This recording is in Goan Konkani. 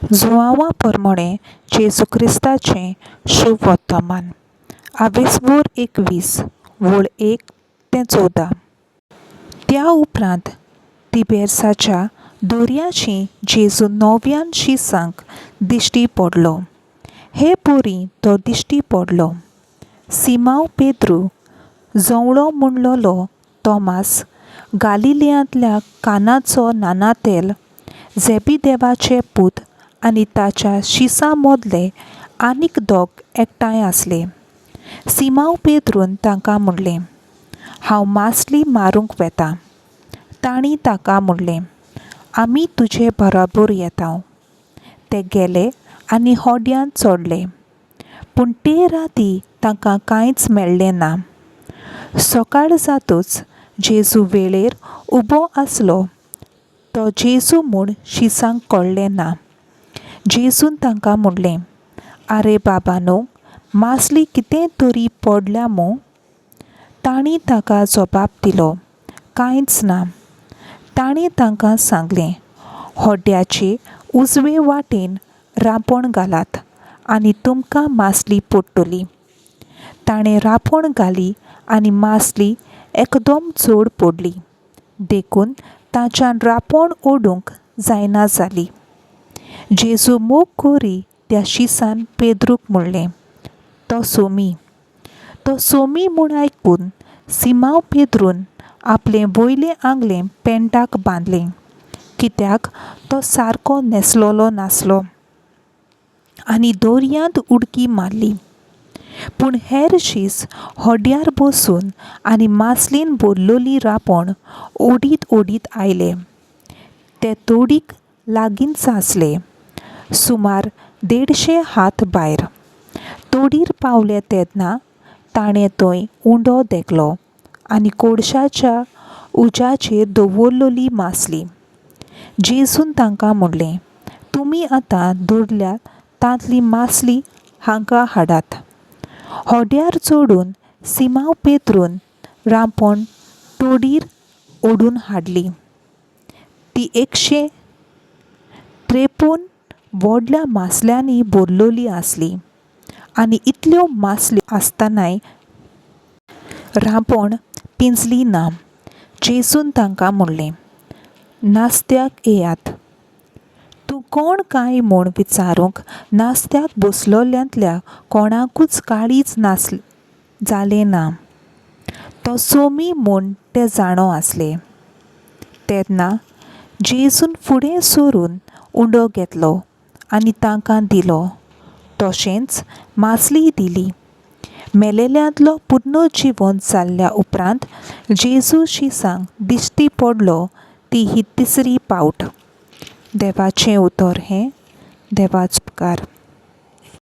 जुआंवा परमणें जेजू क्रिस्ताचें शुभ वर्तमान आवेसबोर 21 वळ 1 ते 14. त्या उपरांत तिबेर्साच्या दर्याशी जेजू नव्यान शिसांक दिश्टी पडलो. हे परी तो दिश्टी पडलो. सिमांव पेद्रू, जोवळो म्हणलोलो तोमास, गालिलियांतल्या कानाचो नानातेल, झेबीदेवाचे पूत आनी ताच्या शिसां मदले आनीक दोग एकठांय आसले. सिमांव पेद्रून तांकां म्हणलें, हांव मासली मारूंक वेतां. तांणी ताका म्हणलें, आमी तुजे बराबर येता. ते गेले आनी होड्यांत चडले. पूण ते राती तांकां कांयच मेळ्ळें ना. सकाळ जातूच जेजू वेळेर उबो आसलो. तो जेजू म्हूण शिसांक कळ्ळें ना. जेजून तांकां म्हणलें, आरे बाबानो, मासली कितें तरी पडल्या मूं? तांणी ताका जबाब दिलो, कांयच ना. ताणें तांकां सांगलें, होड्याचे उजवे वाटेन रांपण घालात आनी तुमकां मासली पडटली. ताणें रांपण घाली आनी मासली एकदम चड पडली, देखून ताच्यान रांपण ओडूंक जायना जाली. जेजू मोग करी त्या शिसान पेद्रूक म्हणलें, तो सोमी. तो सोमी म्हूण आयकून सिमांव पेद्रून आपलें वयलें आंगलें पेंटाक बांदलें, कित्याक तो सारको न्हेसलेलो नासलो, आनी दर्यांत उडकी मारली. पूण हेर शीस होड्यार बसून आनी मासलेन भरलोली रांपण ओडीत ओडीत आयले. ते तोडीक लागींच आसले, सुमार 150 हात भायर. तोडीर पावले तेन्ना ताणें थंय उंडो देखलो आनी कोळशाच्या उज्याचेर दवरलेली मासली. जेजून तांकां म्हणलें, तुमी आतां दवरल्या तांतली मासली हांगा हाडात. होड्यार चडून सिमांव पेद्रून रांपण तोडीर ओडून हाडली. ती 153 व्हडल्या मासल्यांनी भरलेली आसली आनी इतल्यो मासल्यो आसतनाय रांपण पिंजली ना. जेजून तांकां म्हणलें, नास्त्याक येयात. तूं कोण काय म्हूण विचारूंक नास्त्याक बसलोल्यांतल्या कोणाकूच काळीज जालें ना. तो सोमी म्हूण ते जाणो आसले. तेन्ना जेजून फुडें सरून उंडो घेतलो आनी तांकां दिलो, तशेंच मासलीय दिली. मेलेल्यांतलो पुनर्जिवन जाल्ल्या उपरांत जेजू शिसांक दिश्टी पडलो ती ही तिसरी पावट. देवाचें उतर हें. देवाचो उपकार.